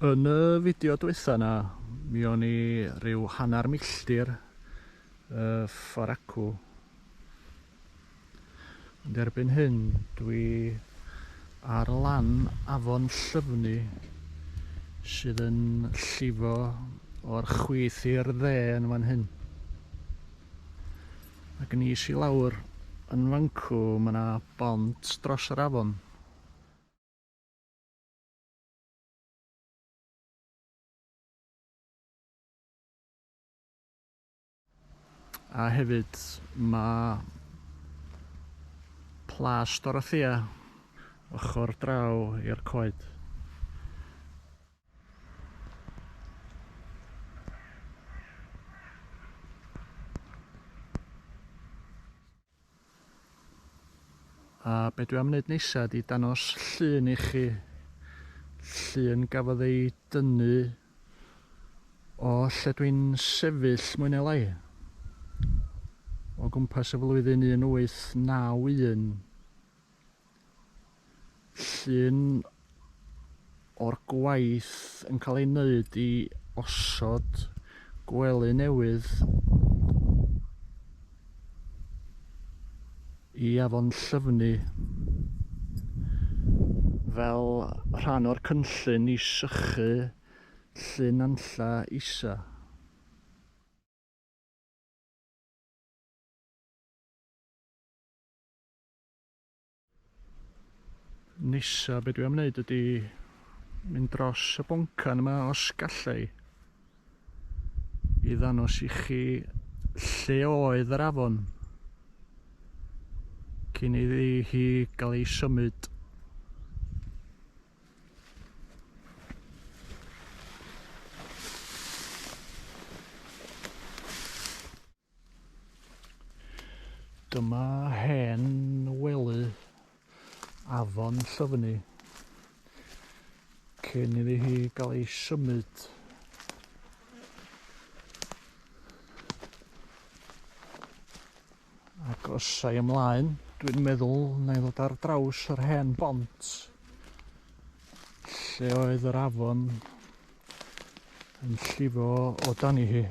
Yn y fideo dwytha 'na, mi o'n i ryw hanner milltir y ffor acw. Ond erbyn hyn, dwi ar lan afon Llyfni sydd yn llifo o'r chwith i'r dde yn fan hyn. Ac yn is i lawr yn fancw, mae 'na bont dros yr afon. A hefyd mae Plas Dorothea ochr draw i'r coed. A be dwi am wneud nesa ydi danos llun i chi. Llun gafodd ei dynnu o lle dwi'n sefyll mwy neu lai. O gwmpas y flwyddyn 1891. Llun o'r gwaith yn cael ei wneud i osod gwely newydd i Afon Llyfni fel rhan o'r cynllun i sychu Llyn Nantlla Isa. Nesa be dwi am wneud ydy mynd dros y boncan yma os galla i i ddanos i chi lle oedd yr afon cyn iddi hi gael ei symud. Dyma hen wely afon Llyfni cyn iddi hi gael ei symud. Ac os ai ymlaen, dwi'n meddwl na i ddod ar draws yr hen bont lle oedd yr afon yn llifo o dani hi.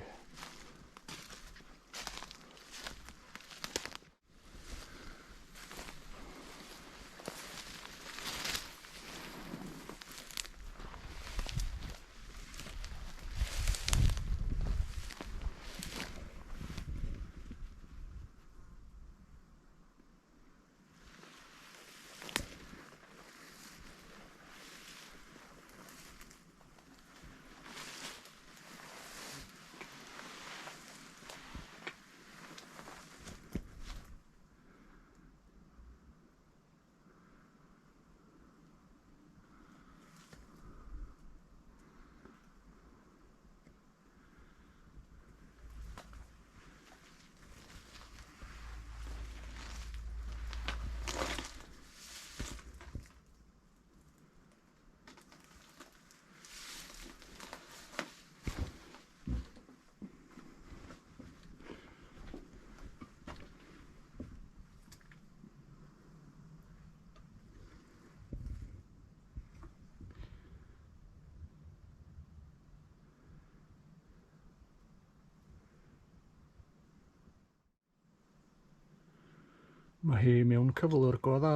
Mae hi mewn cyflwr go dda.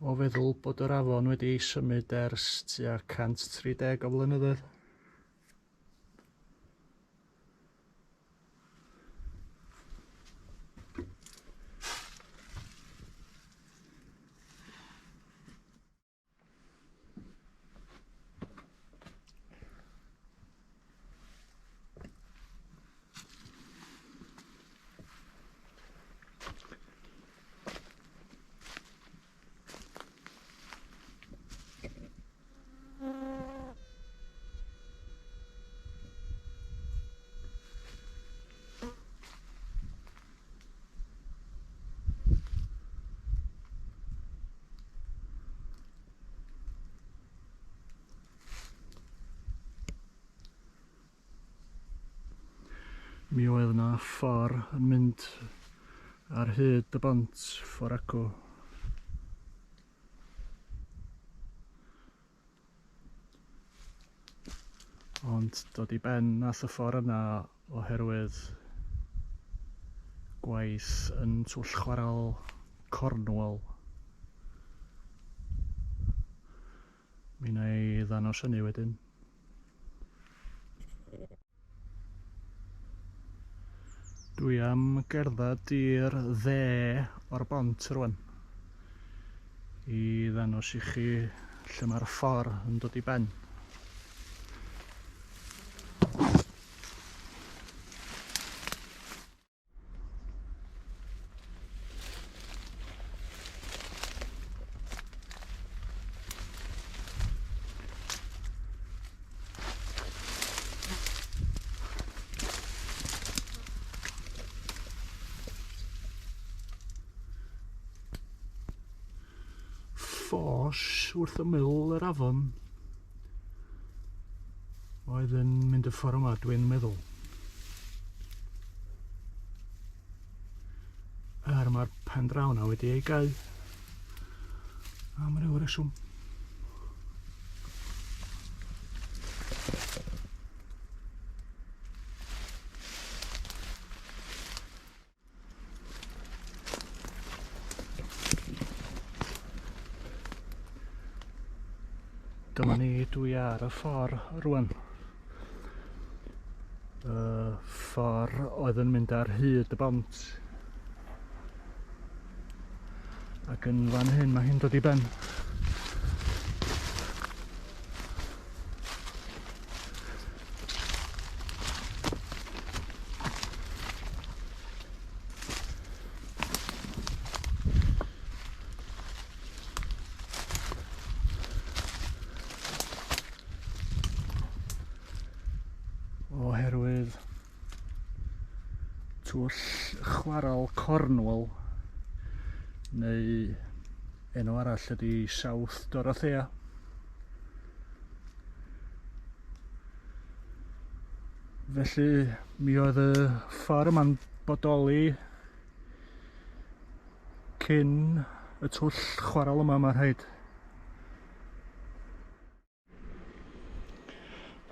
O feddwl bod yr afon wedi ei symud ers tua 130 o flynyddoedd. Mi oedd yna ffordd yn mynd ar hyd y bont ffordd acw. Ond dod i ben nath y ffordd yna oherwydd gwaith yn twll chwarel Cornwall. Mi wna i ddangos hynny wedyn. Dwi am gerdded i'r dde o'r bont rwan i ddangos i chi lle mae'r ffordd yn dod i ben. Ffos wrth ymyl yr afon oedd yn mynd y ffordd yma, dwi'n meddwl. Er mae'r pen draw na wedi ei gau am ryw reswm. Dyma ni, dwi ar y ffordd rwan. Y ffordd oedd yn mynd ar hyd y bont. Ac yn fan hyn mae hi'n dod i ben. Oherwydd twll chwarel Cornwall neu enw arall ydy South Dorothea. Felly mi oedd y ffordd yma'n bodoli cyn y twll chwarel yma mae rhaid.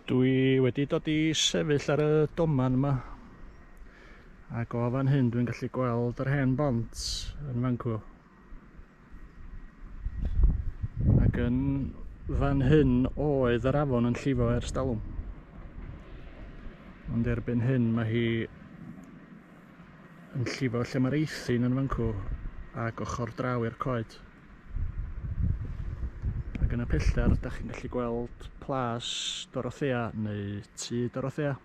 Dwi wedi dod i sefyll ar y doman yma ac o fan hyn dwi'n gallu gweld yr hen bont yn fancw. Ac yn fan hyn oedd yr afon yn llifo ers dalwm. Ond erbyn hyn mae hi yn llifo lle mae'r eithin yn fancw ac ochr draw i'r coed. Ac yn y pellter, da chi'n gallu gweld Plas Dorothea neu Tŷ Dorothea.